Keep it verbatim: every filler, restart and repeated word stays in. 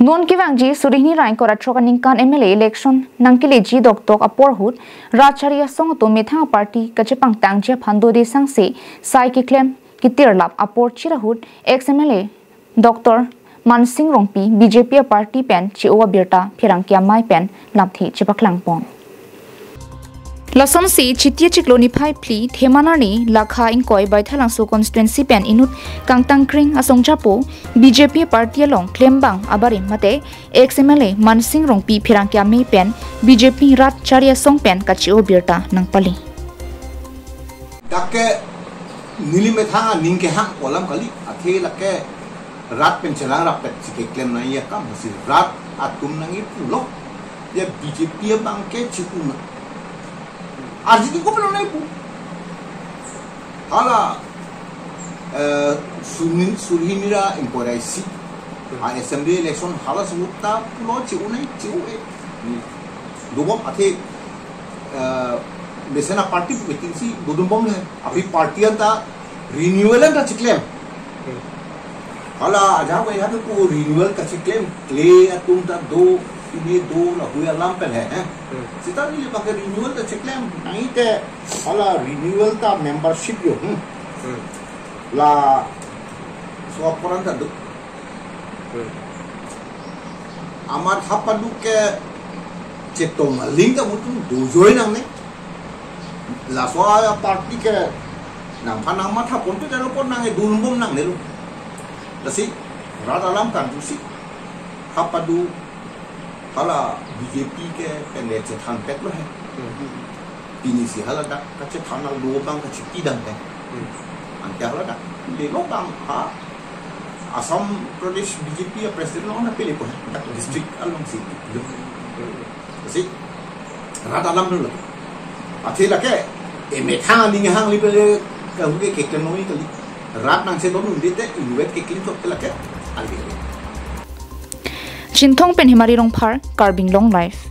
Non kevangji suri hini ra ingkoi ra throk aningkan M L A election nangkeleji dokdok apor ahut rat chari asong atum methang a-party kachepangtangji aphan dode sangse sai keklem ketirlap apor chirahut ex M L A Doctor Mansing Rongpi B J P a-party pen che-o abirta pherangke amei pen lapthe chepaklangpon. Lasonsi Chiti achiklo niphai phli Theman arni lakha ingkoi Baithalangso constituency pen inut kangtangkring asong japo B J P party along klembang abarim mate ex M L A Mansing Rongpi pherangke amei pen B J P rat chari asong pen kache-o birta nangpali. Dak ke neli methang aning kehang alam kali, athe lake rat pen chelang rap pet si keklem nangji akam, si rat atum nangji pulo. Ya B J P abang ke chikuna. Arjiti ko pelo nai pu. Hala, eh, sunin, suri hini ra ingkoi ra isi. A assembly election hala sumut ta pulo che-o nai, che-o-e. Dobom athe, eh, mesen a-party pu meeting si dodunbom le. Aphi party anta renewal anta chiklem. Hmm. Hala ajahak ajahak ko renewal kachiklem, kle atum ta do, pine do, lahui alam pen he, eh. Hmm. Seta neli abang ke renewal ta chiklem, nangji te hala renewal ta membership yo, hmm. Hmm. Laso apor anta do. Hmm. Amat hapadu ke chetong aling ta mutum dojoi nangne. Laso a-party ke nangphan nangmathaponpe, tero pon nangdunbom nangnelo. Lasi rat alam kandusi hapadu hala B J P ke pen le chethan petlo he. Hmm. Pini si hala dak kachethan alo abang kachepidam he. Hmm. Ante hala dak lelo abang ha Assam Pradesh B J P a-president along na pele po he. Dak district along si. Hmm. Si rat alam dolo. Athe lake emethang aning hang li pele kahuke keklem nangji kali. Rat nangchedondunde te inutvet keklem chot ke lake ali. Chinthong pen Hemari Rongphar, Karbi Anglong Live.